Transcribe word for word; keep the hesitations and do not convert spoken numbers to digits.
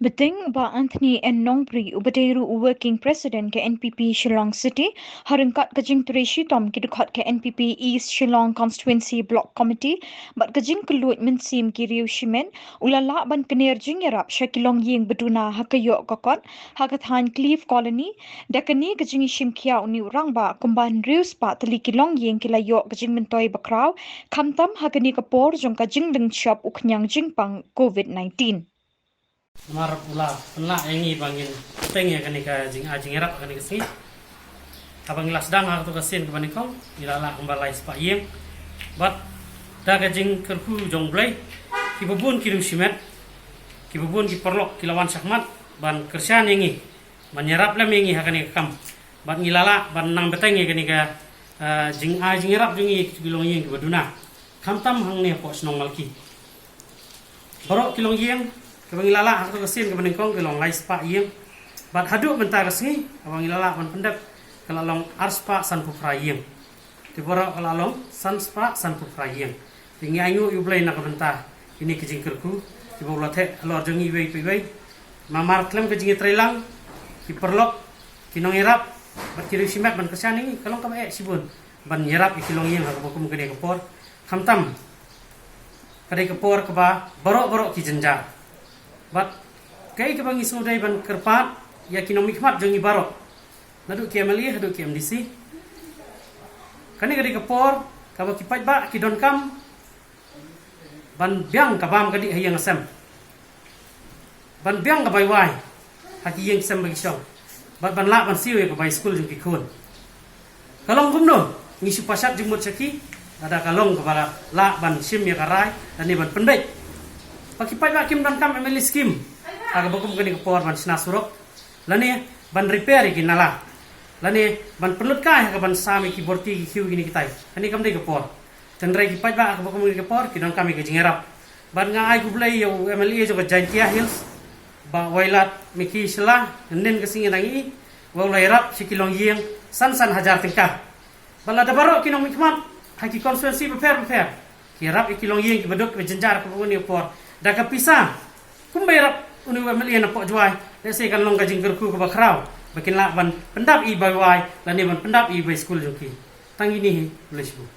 Bteng Bah Anthony N Nongbri, uba dei ruh u Working President ka N P P Shillong City, ha ryngkat ka jingtrei shitom ki dkhot ka N P P East Shillong Constituency Block Committee bad ka jingkylluid mynsiem ki riew shimet, u la lah ban kner jingïarap sha ki longïing ba duna ha ka ïoh ka kot ha ka thaiñ Cliff Colony. Da kane ka jingïashim khia u rangbah, kumba hynriew spah tylli ki longïing ki la ïoh ka jingmyntoi bakhraw, khamtam ha kane ka por jong ka jinglynshop u khñiang jingpang COVID nineteen. Namar u la pynlah ïa ngi ba ngin bteng ïa kane ka jingai jingïarap ha kane ka sngi. Haba ngi la sdang ha kato ka sien kaba nyngkong, ngi la lah kumba lai spah ïing. Bad da ka jingkyrkhu jong U Blei, kiba bun ki riew shimet, kiba bun ki paralok ki la wan shakhmat ban kyrshan ïa ngi, ban ïarap lem ïa ngi ha kane ka kam. Bad ngi la lah ban nang bteng ïa kane ka, ah, jingai jingïarap jong ngi ïa ki longïing kiba duna, khamtam hangne hapoh shnong Malki. Baroh ki longïing kiba ngi la lah ha kato ka sien kaba nyngkong ki long lai spah ïing. Bad haduh mynta ka sngi, haba ngi la lah ban pyndep, ka la long ar spah sanphew phra ïing. Te baroh ka la long san spah sanphew phra ïing. Te ngi ainguh ïa U Blei na ka bynta kine ki jingkyrkhu kiba u la theh halor jong ngi iwei pa iwei. Namar khlem ka jingïatreilang, ki paralok, ki nongïarap bad ki riew shimet ban kyrshan ïa ngi, ka long kaba eh shibun ban ïarap ïa ki longïing ha kaba kum kane ka por. Khamtam ka dei ka por kaba baroh baroh ki jynjar. Bad kaei kaba ngi sngewdei ban kyrpad ïa ki nongmihkhmat jong ngi baroh, naduh ki M L A haduh ki M D C, kane ka dei ka por kaba ki paidbah ki donkam ban biang ka bam ka dih ha ïing ha sem, ban biang ka bai wai ha ki ïing sem ba ki shong, bad ban lah ban siew ïa ka bai skul jong ki khun. Ka long kumno, ngi shu pashat jingmut sha ki, lada ka long kaba lah ban shim ïa ka rai lane ban pynbeit. Ba ki paidbah kim donkam M L A scheme ha kaba kum kane ka por ban shna surok, lane ban repair ïa ki nala, lane ban pynlut kai ha kaban sam ïa ki borti ki khiew kine kitai. Kane kam dei ka por. Tynrai ki paidbah ha kaba kum kane ka por ki donkam ïa ka jingïarap. Bad nga ai khublei ïa u M L A jong ka Jaintia Hills, Bah Wailadmiki Shylla, hynnin ka sngi ngi ïohi ba u la ïarap sha ki longïing san san hajar tyngka. Bad lada baroh ki nongmihkhmat ha ki constituency bapher bapher ki ïarap ïa ki longïing kiba duk kiba jynjar ha kaba kum kane ka por da ka pisa kumba ïarap une u M L A napoh Jowai, lehse kan long ka jingkyrkhu kaba khraw ba kin lah ban pyndap ïa i bai wai lane ban pyndap ïa i bai skul jong ki. Tang kine hi, khublei shibun.